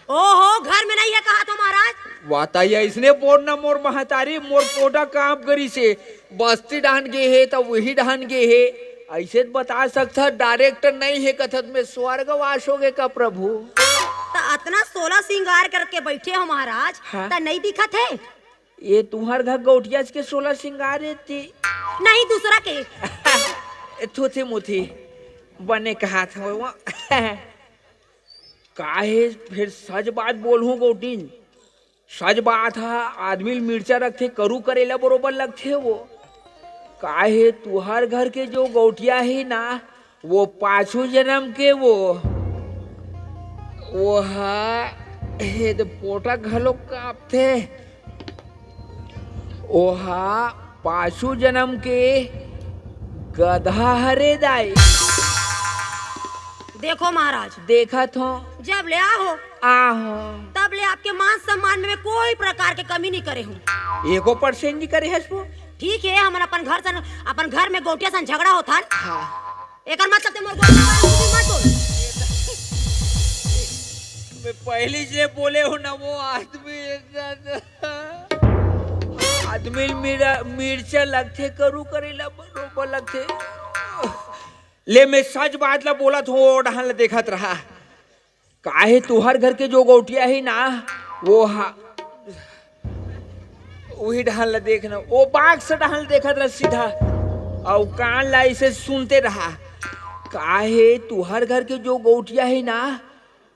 ओहो, घर में नहीं हे कहत हो महाराज। वाता ये अइसने बोल ना मोर महतारी, मोर पोटा कांप गरी से। बस्ती डहन गे हे, त वही डहन गे हे। अइसे त बता सकत ह, direct नहीं हे कथत में स्वर्गवास हो गे का प्रभु? त अतना सोलह सिंगार करके बैठे हो महाराज, हाँ। त नहीं दिखत हे? ये तुहर घर गौटियाच के सोलह सिंगार हे ती? नहीं, दूसरा के। ए, थोथी मुथी, बने कहत हो वो। काहे फिर सच बात बोलहूँ गौटिन? सच बात ह, आदमी ल मिर्चा रखथे, करू करेला बरोबर लगथे वो। काहे तुहर घर के जो गौटिया हे ना, वो पाछू जन्म के वो, वो हा, हे तो पोटा घलो कांपथे। वो हा पाछू जन्म के गधा हरे दाई। देखो महाराज, देखत हो। जब ले आहो, आहो। तब ले आपके मान सम्मान में कोई प्रकार के कमी नहीं करे हूँ। एको percent नहीं करे हस वो। ठीक है, हमन अपन घर सन, अपन घर में गौटिया सन झगड़ा होत हन। हाँ। एकर मतलब ते मोर गोड़ में पैर छू मत बोल। मैं पहली से बोले हूँ ना, वो आदमी, आदमी मिरा-, मिर्चा लगथे, करू करेला बरोबर लगथे। ले, मैं सच बात ला बोलत हूँ, ओ डहन ला देखत रहा। काहे तुहर घर के जो गौटिया हे ना, वो हा, उही डहन ला देख ना, वो बाक्स डहन ला देखत रहा सीधा, अउ कान ला अइसे सुनते रहा। काहे तुहर घर के जो गौटिया हे ना,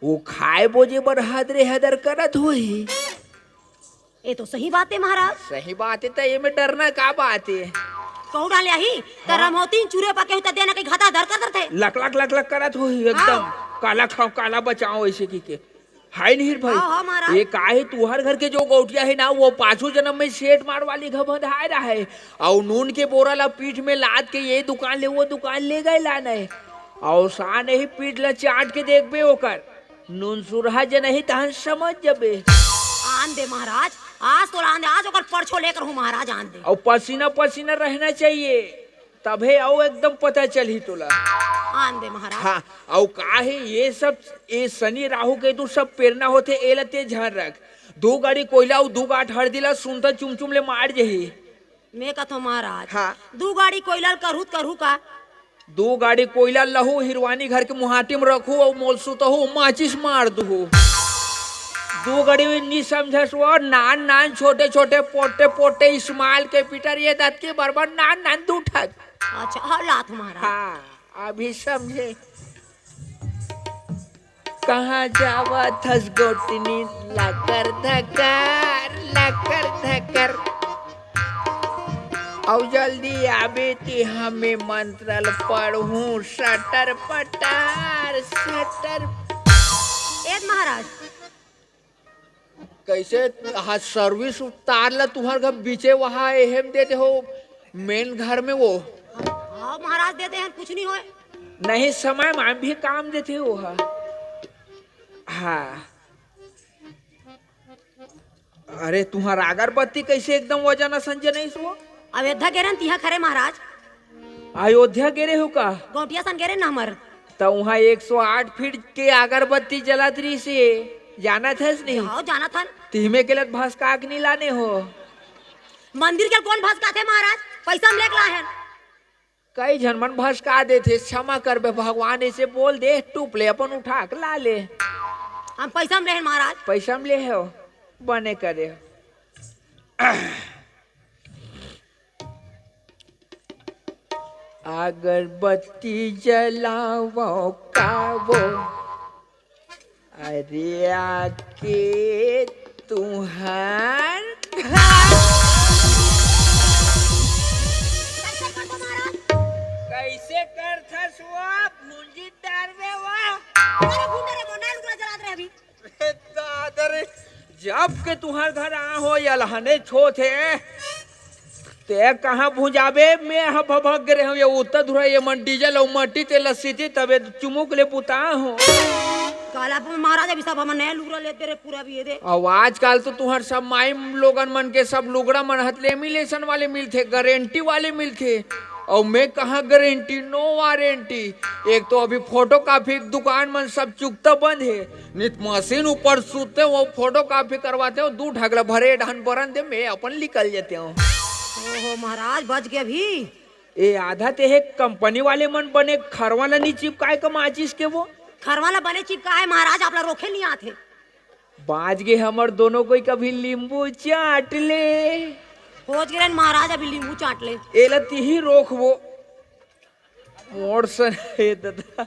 वो खाए बोजे बर हदरे हदर करत होही। ये तो सही बात है महाराज। सही बात है, त एमे डरना का बात है? कहूँ डाले आही, त हाँ। रमौतीन चूरे पके हुई त देना के घाता धर कर थे। लक लक लक लक करत होही एकदम। हाँ। काला खाओ, काला बचाओ, ऐसे की के। हाय नहीं भाई। हाँ, हाँ, महाराज। ये काहे तुहर घर के जो गौटिया है ना, वो पाछू जन्म में सेठ मार वाली घर बंधाए रहा है। और नून के बोरा ला पीठ में लाद के ये दुकान ले, वो दुकान ले गए लाने। और सान ही पीठ ला चाट के देखबे ओकर। नून सुरहा जे नहीं तहन समझ जबे। आन दे महाराज, आज तो आन दे, आज ओकर परछो लेकर हूँ महाराज, आन दे। और पसीना पसीना रहना चाहिए, तभे अउ एकदम पता चलही तोला। आन दे महाराज। हाँ, अउ का हे ये सब, ये शनि राहु केतु सब प्रेरणा होथे, एला ते झन रख। दू गाड़ी कोयला अउ दू गांठ हरदी ला सुनता चुमचुम ले मार जही। मैं कथो महाराज, हाँ। दू गाड़ी कोयला ल करहू त करहू का? दू गाड़ी कोयला लहू, हिरवानी घर के मुहाटी में रखू अउ मोल सुतहू, माचिस मार दुहू। दू गाड़ी में नी समझस वो, नान नान छोटे छोटे पोटे पोटे small capital ये दत के बरबर नान नान दू ठक। अच्छा, हाँ, लात महाराज। हाँ, अभी समझे। कहाँ जावत हस गोतनी, लकर धकर, लकर धकर। अउ जल्दी आबे ते हमें मंत्र ल पढ़हूँ, सटर पटार, सटर। ए महाराज। कैसे? हाँ, service तार ला तुहर घर बीचे वहाँ एहेम दे दे हो, main घर में वो। हाँ महाराज, दे दे हैं, कुछ नहीं होए। नहीं, समय में भी काम देथे वो हा। हाँ। अरे, तुहार अगरबत्ती कैसे एकदम वजन असन जनइस वो? अयोध्या गे रेन तिहा खरे महाराज। अयोध्या गे रेहू का? गौटिया सन गे रेन ना हमर। त उहाँ एक सौ आठ फीट के अगरबत्ती जलत रहिस हे, जानत हस नहीं? हाँ, जानत हन। तिहमे के लत भसका के नहीं लाने हो। मंदिर के कोन भसकाथे महाराज? पैसा म लेके लाहे हन। कई झन मन भसका देथे, क्षमा करबे भगवान, ऐसे बोल दे, टूप ले, अपन उठा के ला ले। हम पैसा म लेहे हन महाराज। पैसा म लेहे हो, बने करे हो। अगरबत्ती जलावो कावो, अरे आके तुहर घर। कैसे करथस वो? भूंजी डारबे वो। अरे भूंडा रे, मोर नैन लुगरा जलात रहे अभी। ए दादा रे, जब के तुहर घर आ हो, ये अलहने छोथे। ते कहाँ भुंजाबे, मैं ह भभक गे रेहेंव, ये उत्तर धुरा, ये मन डीजल अउ मट्टी तेल ल सींची, तबे चुमुक ले बुता हो। काला महाराज, अभी सब हमर नया लुगरा लेते रे, पूरा भी ये दे। अउ आजकल तो तुहर सब माई लोगन मन के सब लुगरा मन ह लेमिनेशन वाले मिलथे, गारंटी वाले मिलथे। अउ मैं कहाँ गारंटी, नो वारंटी। एक तो अभी फोटो कॉपी के दुकान मन सब चुकता बंद हे, नित मशीन ऊपर सुतते हो, फोटो कॉपी करवाते हो, दू ढगला भरे डहन बरन दे, मैं अपन निकल जाते हो। ओहो महाराज, बच गए अभी। ए आधा ते हे कंपनी वाले मन बने खरवा ला नी चिपकाए का माचिस के वो। खरवा ला बने चिपकाए महाराज, आप ला रोखे नहीं आथे। बाज गे हमर दोनों कोई कभी लींबू चाट ले। खोज गे रहन महाराज, अभी लींबू चाट ले। एला तिही रोकबो। मोर सन हे ददा।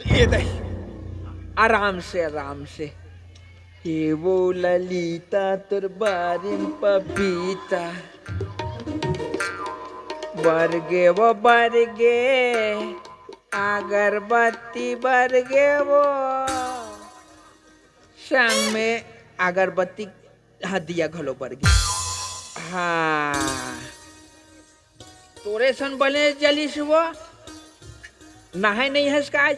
ये दे। आराम से, आराम से। हे वो ललिता तोर बारिम पपीता। बरगे वो बरगे। अगरबत्ती बरगे वो। संग में अगरबत्ती, हाँ, दिया घलो बरगे। हाँ। तोरे सन बने जलिस वो। नहाए नहीं हस का आज?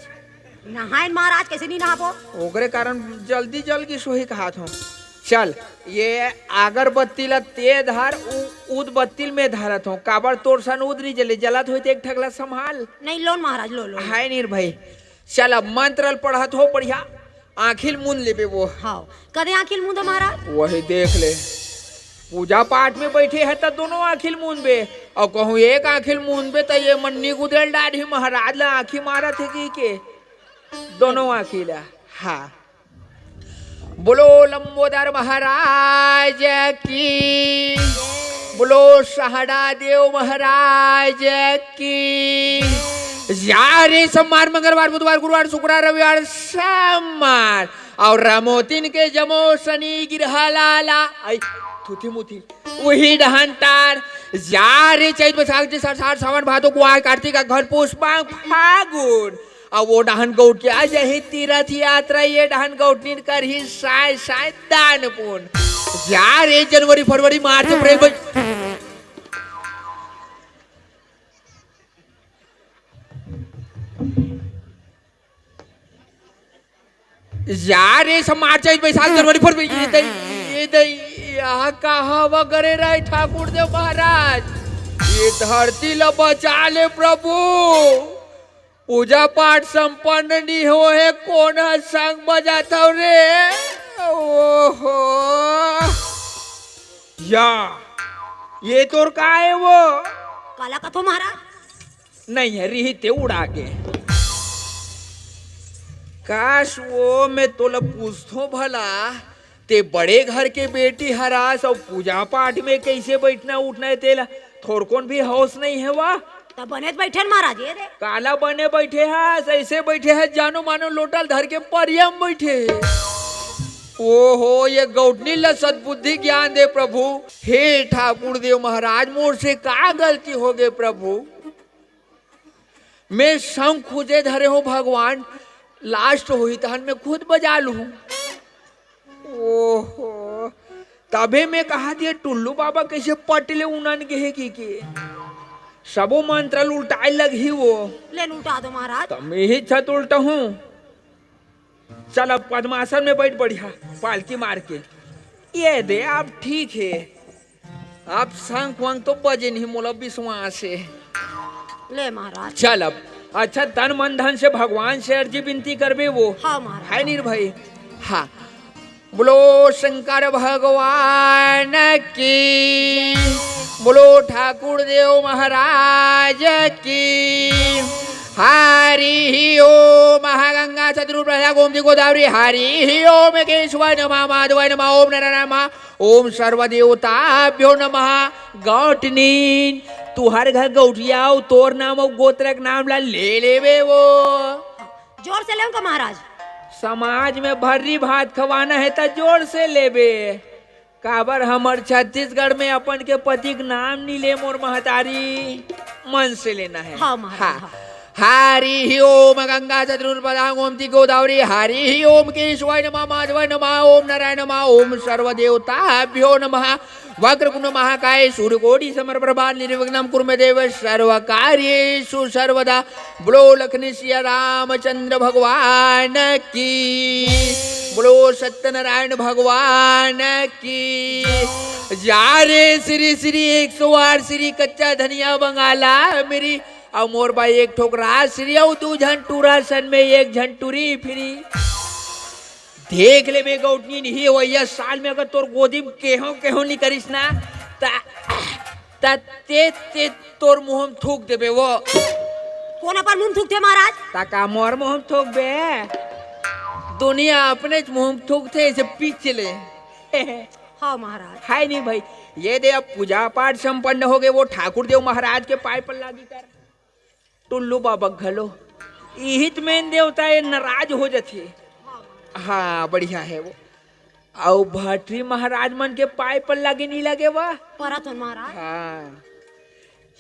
नहाए महाराज, कैसे नहीं नहाबो? ओकरे कारण जल्दी जल गिस होही कहात हों। चल, ये अगरबत्ती ला ते धर, उ-, उदबत्ती ल मैं धरत हों। काबर तोर सन उद नहीं जले, जलत होई त एक ठक ला संभाल। नहीं, लोन महाराज, लो, लो। हाय निर्भय। चल, अब मंत्र ल पढ़त हो बढ़िया, आँखी ल मूंद लेबे वो। हाँ, कदे आँखी ल मूंद महाराज? वही देख ले, पूजा पाठ में बैठे हे त दोनों आँखी ल मूंदबे, अउ कहूँ एक आँखी ल मूंदबे त ये मन निगुदेल डारही महाराज ला आँखी मारत हे कहिके। दोनों आँखी ला। हाँ। बोलो लंबोदर महाराज की, बोलो सहड़ा देव महाराज की। जा रे सोमवार, मंगलवार, बुधवार, गुरुवार, शुक्रवार, रविवार, सोमवार अउ रमोतिन के जमो शनि ग्रह लाला, आई, थुथी मुथी, उही डहन तार। जा रे चैत, बैसाख, जेठ, आषाढ़, सावन, भादो, कुआर, कार्तिक, अघन, पुस, माघ, फागुन, अउ वो डहन गौटिया जही तीरथ यात्रा, ये डहन गौटनिन करही साय साय दान पुन। जा रे जनवरी, फरवरी, मार्च, अप्रैल, मई। जा रे, सब मार्च, बैसाख, जनवरी, फरवरी, ये दई, ये दई, यहाँ कहाँ वगरे रहे ठाकुर देव महाराज? ये धरती ला बचा ले प्रभु। पूजा पाठ संपन्न नी होहे, कोन ह शंख बजाथव रे? ओहो। या, ये तोर का हे वो? काला कथो महाराज? नहीं हे, रिहिस ते उड़ा गे। काश वो मैं तोला पूछथों भला, ते बड़े घर के बेटी हरस अउ पूजा पाठ में कैसे बैठना उठना हे तेला थोरकोन भी होश नहीं हे वा? त बने त बैठे हन महाराज, ये दे। काला बने बैठे हस, ऐसे बैठे हस, जानो मानो लोटा ल धर के परिया म बैठे हे। ओहो, ये गौटनी ला सद्बुद्धि ज्ञान दे प्रभु। हे ठाकुर देव महाराज, मोर से का गलती होगे प्रभु? मैं शंख खुदे धरे हों भगवान, last होही तहन मैं खुद बजा लूहूँ। ओहो, तभे मैं कहत हों टुल्लू बाबा कैसे पट ले उनन गे हे कहिके। सबो मंत्र ल उल्टाए लगही वो। ले न उल्टा दो महाराज। त मैं ही छत उल्टा हूँ। चल अब पद्मासन में बैठ बढ़िया, पालकी मार के। ये दे, अब ठीक हे। अब शंख वंख तो बजे नहीं, मोला विश्वास हे। ले महाराज। चल अब अच्छा तन मन धन से भगवान से अर्जी विनती करबे वो। हाँ महाराज। हे निर्भय। हाँ। बोलो शंकर भगवान की, बोलो ठाकुर देव महाराज की। हरि ही ओम। महागंगा सतरूप राधा गोमती गोदावरी। हरि ही ओम। केशवाय नमः, माधवाय नमः, ओम नारायण नमः, ओम सर्वदेवताभ्यो नमः। गौटनीन, तुहर घर गौटिया अउ तोर नाम अउ गोत्र के नाम ला ले लेबे वो। जोर से लेहूं का महाराज? समाज में भर्री भात खवाना हे त जोर से लेबे। काबर हमर छत्तीसगढ़ में अपन के पति के नाम नी ले मोर महतारी, मन से लेना हे। हाँ महाराज, हाँ। हाँ। हरि ही ओम। गंगा सतरूप राधा गोमती गोदावरी। हरि ही ओम। केशवाय नमः, माधवाय नमः, ओम नारायण नमः, ओम सर्वदेवताभ्यो नमः। वक्रतुंड महाकाय सूर्यकोटि समप्रभा निर्विघ्नं कुरु मे देव सर्वकार्येषु सर्वदा। बोलो लखन सिया रामचंद्र भगवान की, बोलो सत्यनारायण भगवान की। जा रे श्री श्री एक सौ आठ श्री कच्चा धनिया बंगाला मेरी, अउ मोर बर एक ठोक राज श्री अउ दू झन टूरा सन में एक झन टूरी फिरी। देख लेबे गौटनी, नहीं होइया साल में अगर तोर गोदी में केहो केहो नी करिस ना, त त ते, ते तोर मुंह में थूक देबे वो। कोन अपन मुंह में थूकथे महाराज? त का मोर मुंह में थूकबे? दुनिया अपनेच मुंह में थूकथे, इसे पीछ ले। हाँ महाराज। हाय नहीं भाई, ये दे अब पूजा पाठ संपन्न हो गए, वो ठाकुर देव महाराज के पाय पल्ला लागी कर। टुल्लू बाबा घलो इहित मेन देवता ये नाराज हो जथे। हाँ, बढ़िया हे वो। अउ भाटरी महाराज मन के पाय पल्ला लागे नी लागे वा? परत हन महाराज। हाँ।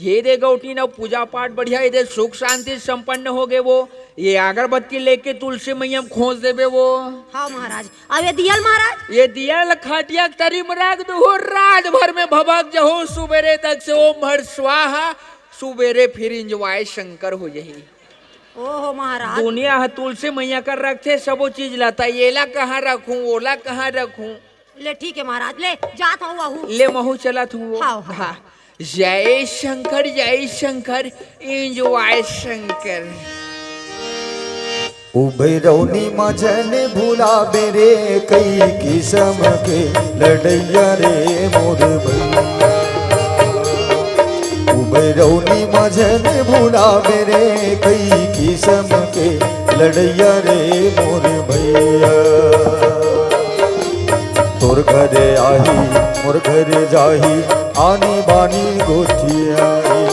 ये दे गौटी न पूजा पाठ बढ़िया, ये दे सुख शांति संपन्न हो गए वो। ये अगरबत्ती लेके तुलसी मैया में खोस देबे वो। हाँ महाराज। अब ये दियल महाराज? ये दियल खटिया के तरी में रख दो, रात भर में भभक जहो, सुबेरे तक से ओम हर स्वाहा, सुबेरे फिर enjoy शंकर हो जही। ओहो महाराज। दुनिया ह तुलसी मैया कर रखथे सबो चीज ला, त एला कहाँ रखूं, ओला कहाँ रखूं? ले ठीक हे महाराज, ले जात हूँ आहू। ले महू चलत हूँ वो। हाँ, हाँ। हाँ। जय शंकर, जय शंकर, enjoy शंकर। उभरौनी म झन भुलाबे रे, कई किसम के लड़ैया रे मोर भैया। उभरौनी म झन भुलाबे रे, कई किसम के लड़ैया रे मोर भैया। तोर घरे आही, मोर घरे जाही, आनी बानी गोठियाही।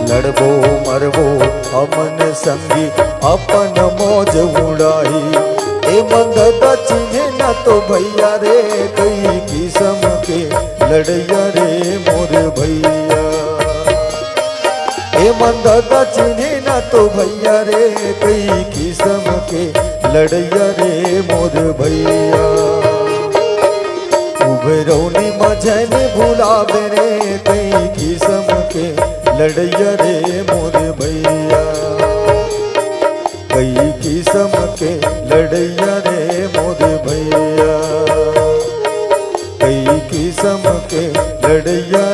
लड़बो मरबो हमन संगी, अपन मौज उड़ाही। ए मन ददा चिन्हे न तो भैया रे, कई किसम के लड़ैया रे मोर भैया। ए मन ददा चिन्हे न तो भैया रे, कई किसम के लड़ैया रे मोर भैया। उभरौनी म झन भुलाबे रे, कई किसम के लड़ैया रे मोर भैया। कई किसम के लड़ैया रे मोर भैया। कई किसम के लड़ैया